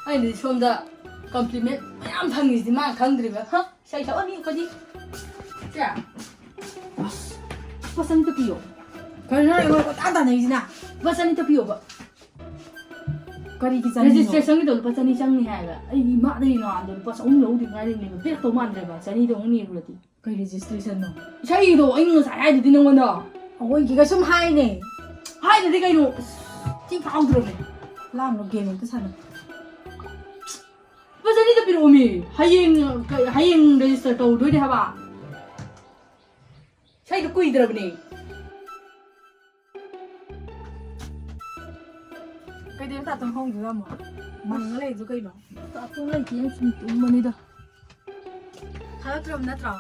ꯑꯩꯅꯗꯤ ꯁꯣꯝꯗ compliment ꯃꯌꯥꯝ ꯐꯪꯉꯤꯁꯤꯗꯤ ꯃꯥꯅ ꯈꯪꯗ꯭ꯔꯤꯕ꯫ ꯍ? ꯏꯁꯩ ꯁꯛꯑꯅꯤ ꯑꯩꯈꯣꯏꯗꯤ꯫ ꯁꯦ꯫ ꯑꯁ, ꯂꯨꯄꯥ ꯆꯅꯤꯇ ꯄꯤꯌꯣ꯫ ꯀꯔꯤꯅꯣ ꯑꯩꯉꯣꯟꯗ ꯀꯣꯏꯇꯥꯟ ꯇꯥꯟꯅꯩꯁꯤꯅ? ꯂꯨꯄꯥ ꯆꯅꯤꯇ ꯄꯤꯌꯣꯕ꯫ ꯀꯔꯤꯒꯤ ꯆꯅꯤꯅꯣ? Registration-ꯒꯤꯗꯣ ꯂꯨꯄꯥ ꯆꯅꯤ ꯆꯪꯅꯤ ꯍꯥꯏꯕ꯫ ꯑꯩ ꯏꯃꯥꯗꯒꯤ ꯅꯍꯥꯟꯗꯣ ꯂꯨꯄꯥ ꯆꯍꯨꯝ ꯂꯧꯗ꯭ꯔꯤ ꯉꯥꯏꯔꯤꯅꯦꯕ꯫ ꯄꯤꯔꯛꯇꯧ ꯃꯥꯟꯗ꯭ꯔꯦꯕ, ꯆꯅꯤꯗꯣ ꯑꯃꯨꯛ ꯅꯤꯔꯨꯔꯗꯤ꯫ ꯀꯩ registration-ꯅꯣ? ꯏꯁꯩꯗꯣ ꯑꯩꯅ ꯉꯁꯥꯏ ꯍꯥꯏꯗꯨꯗꯤ ꯅꯉꯣꯟꯗ꯫ ꯑꯋꯣꯏꯒꯤꯒ ꯁꯨꯝ ꯍꯥꯏꯅꯦ꯫ ꯍꯥꯏꯗꯨꯗꯤ ꯀꯩꯅꯣ? ꯑꯁ, ꯊꯤ ꯐꯥꯎꯗ꯭ꯔꯣꯃꯦ꯫ ꯂꯥꯡꯅꯣ, game ꯑꯝꯇ ꯁꯥꯟꯅ꯫ ꯂꯨꯄꯥ ꯆꯅꯤꯗ ꯄꯤꯔꯛꯑꯣꯃꯤ꯫ ꯍꯌꯦꯡ, ꯀ-, ꯍꯌꯦꯡ register ꯇꯧꯗꯣꯏꯅꯦ ꯍꯥꯏꯕ꯫ ꯏꯁꯩꯗꯣ ꯀꯨꯏꯗ꯭ꯔꯕꯅꯦ꯫ ꯀꯩꯗꯧꯔꯤꯅꯣ ꯇꯥꯇꯣꯟ ꯈꯣꯡꯗꯨꯗ ꯑꯃꯨꯛ? ꯃꯪꯉ ꯂꯩꯗꯨ ꯀꯩꯅꯣ? ꯇꯥꯇꯣꯟ ꯂꯩꯇꯦ, ꯁꯨꯝ ꯇꯨꯝꯕꯅꯤꯗ꯫ ꯊꯥꯒꯠꯇ꯭ꯔꯕ ꯅꯠꯇ꯭ꯔꯣ?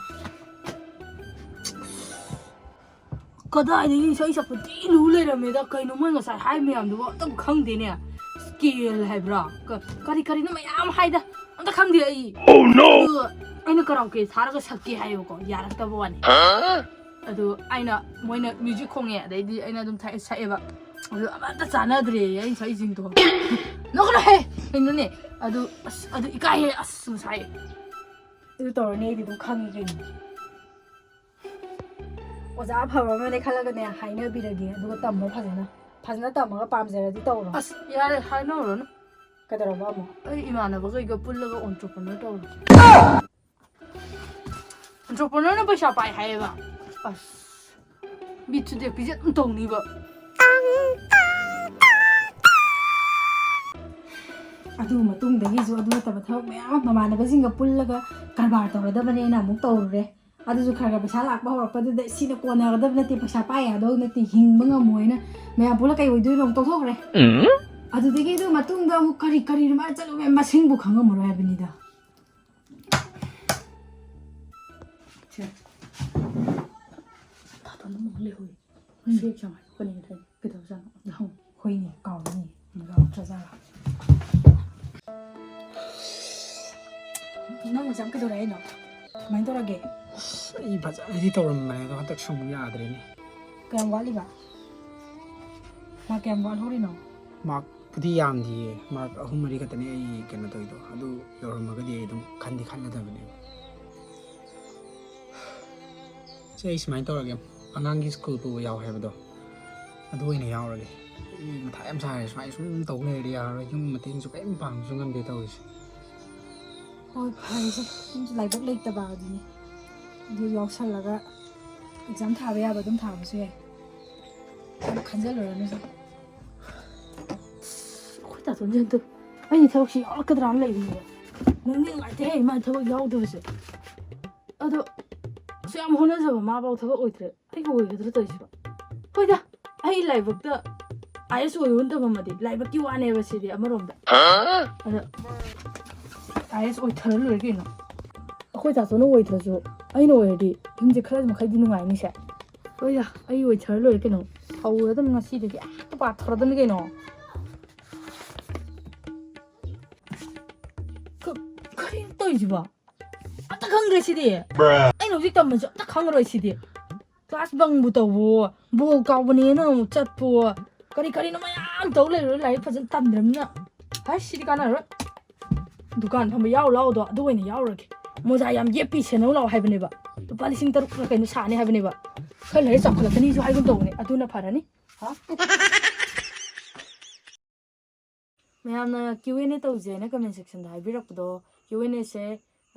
ꯀꯗꯥꯏꯗꯒꯤ ꯏꯁꯩ ꯁꯛꯄ ꯊꯤ ꯂꯨ ꯂꯩꯔꯝꯃꯦꯗ꯫ ꯀꯩꯅꯣ ꯃꯣꯏ ꯉꯁꯥꯏ ꯍꯥꯏ ꯃꯌꯥꯝꯗꯨꯕꯨ ꯑꯝꯇꯕꯨ ꯈꯪꯗꯦꯅꯦ꯫ Scale ꯍꯥꯏꯕ꯭ꯔꯥ? ꯀ-, ꯀꯔꯤ ꯀꯔꯤꯅꯣ ꯃꯌꯥꯝ ꯍꯥꯏꯗ꯫ ꯑꯝꯇ ꯈꯪꯗꯦ ꯑꯩ꯫ Oh, no! ꯑꯗꯨꯒ ꯑꯩꯅ karaoke ꯊꯥꯔꯒ ꯁꯛꯀꯦ ꯍꯥꯏꯌꯦꯕꯀꯣ, ꯌꯥꯔꯛꯇꯕ ꯋꯥꯅꯤ꯫ Huh? ꯑꯗꯨ ꯑꯩꯅ, ꯃꯣꯏꯅ music ꯈꯣꯡꯉꯦ, ꯑꯗꯩꯗꯤ ꯑꯩꯅ ꯑꯗꯨꯝ ꯊꯥ-, ꯁꯛꯑꯦꯕ꯫ ꯑꯗꯨ ꯑꯃꯠꯇ ꯆꯥꯟꯅꯗ꯭ꯔꯦ ꯑꯩ ꯁꯛꯏꯁꯤꯡꯗꯣ꯫ ꯅꯣꯛꯀꯅꯨꯍꯦ! ꯀꯩꯅꯣꯅꯦ? ꯑꯗꯨ, ꯑꯁ, ꯑꯗꯨ ꯏꯀꯥꯏꯍꯦ, ꯑꯁ, ꯉꯁꯥꯏ꯫ ꯑꯗꯨ ꯇꯧꯔꯅꯤ ꯑꯩꯗꯤ ꯑꯗꯨꯝ ꯈꯪꯉꯤ ꯀꯩꯅꯣ꯫ ꯑꯣꯖꯥ ꯑꯐꯕ ꯑꯃꯅꯦ ꯈꯜꯂꯒꯅꯦ ꯍꯥꯏꯅꯕꯤꯔꯒꯦ, ꯑꯗꯨꯒ ꯇꯝꯃꯣ ꯐꯖꯅ꯫ ꯐꯖꯅ ꯇꯝꯃꯒ ꯄꯥꯝꯖꯔꯗꯤ ꯇꯧꯔꯣ꯫ ꯑꯁ, ꯌꯥꯔꯦ, ꯍꯥꯏꯅꯧꯔꯅꯨ꯫ ꯀꯩꯗꯧꯔꯕ ꯑꯃꯨꯛ? ꯑꯩ ꯏꯃꯥꯟꯅꯕꯈꯩꯒ ꯄꯨꯜꯂꯒ entrepreneur ꯇꯧꯔꯒꯦ꯫ Entrepreneur-ꯅ ꯄꯩꯁꯥ ꯄꯥꯏ ꯍꯥꯏꯌꯦꯕ꯫ ꯑꯁ, ꯃꯤꯠꯁꯨ ꯗꯦꯛꯄꯤꯁꯦ ꯑꯗꯨꯝ ꯇꯧꯅꯤꯕ꯫ ꯑꯗꯨ ꯃꯇꯨꯡꯗꯒꯤꯁꯨ ꯑꯗꯨ ꯅꯠꯇꯕ ꯊꯕꯛ ꯃꯌꯥꯝ ꯑꯃ ꯃꯃꯥꯟꯅꯕꯁꯤꯡꯒ ꯄꯨꯜꯂꯒ ꯀꯔꯕꯥꯔ ꯇꯧꯔꯗꯕꯅꯦꯅ ꯑꯃꯨꯛ ꯇꯧꯔꯨꯔꯦ꯫ ꯑꯗꯨꯁꯨ ꯈꯔ ꯈꯔ ꯄꯩꯁꯥ ꯂꯥꯛꯄ ꯍꯧꯔꯛꯄꯗꯨꯗ ꯁꯤꯅ ꯀꯣꯟꯅꯒꯗꯕ ꯅꯠꯇꯦ, ꯄꯩꯁꯥ ꯄꯥꯏ ꯌꯥꯗꯧ ꯅꯠꯇꯦ, ꯍꯤꯡꯕ ꯉꯝꯃꯣꯏꯅ ꯃꯌꯥꯝ ꯄꯨꯜꯂ ꯀꯩ ꯑꯣꯏꯗꯣꯏꯅꯣ ꯑꯃꯨꯛ ꯇꯣꯛꯊꯣꯛꯈ꯭ꯔꯦ꯫ ꯎꯝ꯫ ꯑꯗꯨꯗꯒꯤ ꯑꯗꯨ ꯃꯇꯨꯡꯗ ꯑꯃꯨꯛ ꯀꯔꯤ ꯀꯔꯤꯅꯣ ꯃꯥꯅ ꯆꯠꯂꯨ ꯃꯌꯥꯝ ꯃꯁꯤꯡꯕꯨ ꯈꯪꯉꯝꯃꯔꯣꯏ ꯍꯥꯏꯕꯅꯤꯗ꯫ ꯁꯦ꯫ ꯇꯥꯇꯣꯟꯗ ꯑꯃꯨꯛ ꯂꯩꯍꯧꯔꯦ꯫ ꯎꯝ꯫ ꯁꯤ exam ꯍꯥꯏ꯫ ꯀꯩꯗꯧꯖꯥꯠꯅꯣ? ꯂꯧ꯫ ꯍꯣꯏꯅꯦ, ꯀꯥꯎꯏꯅꯦ꯫ ꯂꯧ ꯆꯥꯖꯥꯔꯣ? ꯅꯪ ꯑꯦꯛꯖꯥꯝ ꯀꯩꯗꯧꯔꯦ ꯍꯥꯏꯅꯣ? ꯀꯃꯥꯏꯅ ꯇꯧꯔꯒꯦ? ꯑꯁ, ꯑꯩ ꯐꯖꯅꯗꯤ ꯇꯧꯔꯝꯕꯅꯦ, ꯑꯗꯣ ꯍꯟꯗꯛꯁꯨ ꯑꯃꯨꯛ ꯌꯥꯗ꯭ꯔꯦꯅꯦ꯫ ꯀꯌꯥꯝ ꯋꯥꯠꯂꯤꯕ? ꯃꯥ ꯀꯌꯥꯝ ꯋꯥꯠꯍꯧꯔꯤꯅꯣ? ꯃꯥꯔꯛꯄꯨꯗꯤ ꯌꯥꯝꯗꯤꯌꯦ, ꯃꯥꯔꯛ ꯑꯍꯨꯝ ꯃꯔꯤ ꯈꯛꯇꯅꯦ ꯑꯩ ꯀꯩꯅꯣ ꯇꯧꯔꯤꯗꯣ꯫ ꯑꯗꯨ ꯌꯧꯔꯝꯃꯒꯗꯤ ꯑꯩ ꯑꯗꯨꯝ ꯈꯟꯗꯤ ꯈꯜꯂꯗꯕꯅꯦꯕ꯫ ꯁꯦ, ꯑꯩ ꯁꯨꯃꯥꯏꯅ ꯇꯧꯔꯒꯦ, ꯑꯉꯥꯡꯒꯤ ꯁ꯭ꯀꯨꯜ ꯄꯨꯕ ꯌꯥꯎ ꯍꯥꯏꯕꯗꯣ, ꯑꯗꯨ ꯑꯣꯏꯅ ꯌꯥꯎꯔꯒꯦ꯫ ꯑꯩ ꯃꯊꯥ ꯌꯥꯝ ꯁꯥꯔꯦ, ꯁꯨꯃꯥꯏꯅ ꯁꯨꯝ ꯇꯧ ꯂꯩꯔꯗꯤ ꯌꯥꯔꯔꯣꯏ꯫ ꯌꯨꯝ ꯃꯇꯦꯡꯁꯨ ꯀꯔꯤꯝ ꯄꯥꯡꯕꯁꯨ ꯉꯝꯗꯦ ꯇꯧꯔꯤꯁꯦ꯫ ꯍꯣꯏ, ꯐꯔꯦꯁꯦ꯫ ꯌꯨꯝꯁꯨ ꯂꯥꯏꯕꯛ ꯂꯩꯇꯕ ꯑꯗꯨꯅꯤ꯫ ꯑꯗꯨ ꯌꯥꯎꯁꯜꯂꯒ ꯑꯦꯛꯖꯥꯝ ꯊꯥꯕ ꯌꯥꯕ ꯑꯗꯨꯝ ꯊꯥꯕꯁꯨ ꯌꯥꯏ꯫ ꯌꯥꯝ ꯈꯟꯖꯜꯂꯨꯔꯅꯨꯁꯦ꯫ ꯑꯩꯈꯣꯏ ꯇꯥꯇꯣꯟꯁꯦ ꯍꯟꯗꯛ ꯑꯩꯅ ꯊꯕꯛꯁꯤ ꯌꯥꯎꯔꯛꯀꯗ꯭ꯔꯥꯅ ꯂꯩꯕꯅꯦꯕ꯫ ꯅꯨꯡꯗꯤ ꯅꯨꯡꯉꯥꯏꯇꯦꯍꯦ, ꯃꯥ ꯊꯕꯛ ꯌꯥꯎꯗꯕꯁꯦ꯫ ꯑꯗꯣ ꯑꯁꯨꯛ ꯌꯥꯝ ꯍꯣꯠꯅꯖꯕ ꯃꯥꯐꯥꯎ ꯊꯕꯛ ꯑꯣꯏꯗ꯭ꯔꯦ, ꯑꯩꯒ ꯑꯣꯏꯒꯗ꯭ꯔꯥ ꯇꯧꯔꯤꯁꯤꯕꯣ? ꯍꯣꯏꯗ, ꯑꯩ ꯂꯥꯏꯕꯛꯇ ꯑꯥꯏ ꯑꯦꯁ ꯑꯣꯏꯔꯣꯅ ꯇꯝꯃꯝꯃꯗꯤ ꯂꯥꯏꯕꯛꯀꯤ ꯋꯥꯅꯦꯕ ꯁꯤꯗꯤ ꯑꯃꯔꯣꯝꯗ꯫ ꯑꯗ ꯑꯥꯏ ꯑꯦꯁ ꯑꯣꯏꯊꯔ ꯂꯣꯏꯔꯦ ꯀꯩꯅꯣ꯫ ꯑꯩꯈꯣꯏ ꯇꯥꯇꯣꯅ ꯑꯣꯏꯗ꯭ꯔꯁꯨ ꯑꯩꯅ ꯑꯣꯏꯔꯗꯤ ꯌꯨꯝꯁꯦ ꯈꯔ ꯃꯈꯩꯗꯤ ꯅꯨꯡꯉꯥꯏꯅꯤꯁꯦ꯫ ꯍꯣꯏꯗ, ꯑꯩ ꯑꯣꯏꯊꯔ ꯂꯣꯏꯔꯦ ꯀꯩꯅꯣ꯫ ꯍꯧꯔꯗꯝꯅꯤ ꯉꯁꯤꯗꯒꯤ ꯍꯦꯛꯇ ꯄꯥꯊꯔꯗꯝꯅꯤ ꯀꯩꯅꯣ꯫ ꯀ-, ꯀꯔꯤꯅꯣ ꯇꯧꯔꯤꯁꯤꯕꯣ? ꯑꯝꯇ ꯈꯪꯗ꯭ꯔꯦ ꯁꯤꯗꯤ꯫ ꯑꯩꯅ ꯍꯧꯖꯤꯛ ꯇꯝꯕꯁꯨ ꯑꯝꯇ ꯈꯪꯉꯔꯣꯏ ꯁꯤꯗꯤ꯫ ꯀ꯭ꯂꯥꯁ ꯕꯪꯕꯨ ꯇꯧꯕꯋꯣ, ꯕꯣꯜ ꯀꯥꯎꯕꯅꯦꯅ ꯑꯃꯨꯛ ꯆꯠꯄꯋꯣ, ꯀꯔꯤ ꯀꯔꯤꯅꯣ ꯃꯌꯥꯝ ꯇꯧ ꯂꯩꯔꯨꯔꯦ, ꯂꯥꯏꯔꯤꯛ ꯐꯖꯅ ꯇꯝꯗ꯭ꯔꯕꯅꯤꯅ꯫ ꯍꯩꯁ, ꯁꯤꯗꯤ ꯀꯥꯟꯅꯔꯣꯏ꯫ ꯗꯨꯀꯥꯟ ꯐꯝꯕ ꯌꯥꯎ ꯂꯥꯎꯗꯣ ꯑꯗꯨ ꯑꯣꯏꯅ ꯌꯥꯎꯔꯒꯦ꯫ ꯃꯣꯖꯥ ꯌꯥꯝ ꯌꯦꯞꯄꯤ, ꯁꯦꯟꯅꯧ ꯂꯥꯎ ꯍꯥꯏꯕꯅꯦꯕ꯫ ꯂꯨꯄꯥ ꯂꯤꯁꯤꯡ ꯇꯔꯨꯛꯂ ꯀꯩꯅꯣ ꯁꯥꯅꯤ ꯍꯥꯏꯕꯅꯦꯕ꯫ ꯈꯔ ꯂꯩꯔ ꯆꯥꯎꯈꯠꯂꯛꯀꯅꯤꯁꯨ ꯍꯥꯏꯒꯨꯝ ꯇꯧꯕꯅꯦ, ꯑꯗꯨꯅ ꯐꯔꯅꯤ꯫ ꯍꯥ? ꯃꯌꯥꯝꯅ ꯀ꯭ꯌꯨ ꯑꯦꯟ ꯑꯦ ꯇꯧꯁꯦ ꯍꯥꯏꯅ ꯀꯃꯦꯟ ꯁꯦꯛꯁꯟꯗ ꯍꯥꯏꯕꯤꯔꯛꯄꯗꯣ, ꯀ꯭ꯌꯨ ꯑꯦꯟ ꯑꯦꯁꯦ,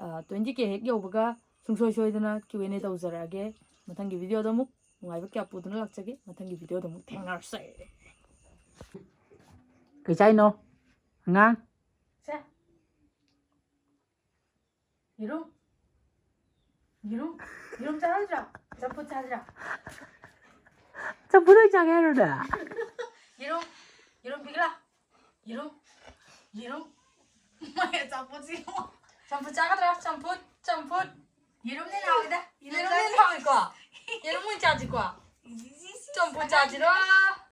ꯑ, ꯇ꯭ꯋꯦꯟꯇꯤ ꯀꯦ ꯍꯦꯛ ꯌꯧꯕꯒ ꯁꯨꯡꯁꯣꯏ ꯁꯣꯏꯗꯅ ꯀ꯭ꯌꯨ ꯑꯦꯟ ꯑꯦ ꯇꯧꯖꯔꯛꯑꯒꯦ꯫ ꯃꯊꯪꯒꯤ ꯚꯤꯗꯤꯑꯣꯗ ꯑꯃꯨꯛ ꯅꯨꯡꯉꯥꯏꯕ ꯀꯌꯥ ꯄꯨꯗꯨꯅ ꯂꯥꯛꯆꯒꯦ꯫ ꯃꯊꯪꯒꯤ ꯚꯤꯗꯤꯑꯣꯗ ꯑꯃꯨꯛ ꯊꯦꯡꯅꯔꯁꯦ꯫ ꯀꯩ ꯆꯥꯏꯅꯣ, ꯑꯉꯥꯡ? ꯁꯦ꯫ ꯌꯦꯔꯨꯝ꯫ ꯌꯦꯔꯨꯝ꯫ ꯌꯦꯔꯨꯝ ꯆꯥꯔꯣꯏꯗ꯭ꯔꯣ? ꯆꯝꯐꯨꯠ ꯆꯥꯁꯤꯔꯣ? ꯆꯝꯐꯨꯠ ꯑꯣꯏ ꯆꯥꯒꯦ ꯍꯥꯏꯔꯣ ꯅꯪ? ꯌꯦꯔꯨꯝ꯫ ꯌꯦꯔꯨꯝ ꯄꯤꯒꯦ ꯂꯥꯎ꯫ ꯌꯦꯔꯨꯝ꯫ ꯌꯦꯔꯨꯝ꯫ ꯃꯥꯏ ꯑꯆꯥꯄꯣꯠꯁꯤ ꯌꯦꯡꯉꯣ꯫ ꯆꯝꯐꯨꯠ ꯆꯥꯒꯗ꯭ꯔꯥ? ꯆꯝꯐꯨꯠ, ꯆꯝꯐꯨꯠ꯫ ꯌꯦꯔꯨꯝꯅ ꯍꯦꯟꯅ ꯍꯥꯎꯋꯤꯗ꯫ ꯌꯦꯔꯨꯝꯅ ꯍꯦꯟꯅ ꯍꯥꯎꯋꯤꯀꯣ? ꯌꯦꯔꯨꯝ ꯑꯣꯏꯅ ꯆꯥꯁꯤꯀꯣ? ꯆꯝꯐꯨꯠ ꯆꯥꯁꯤꯔꯣ?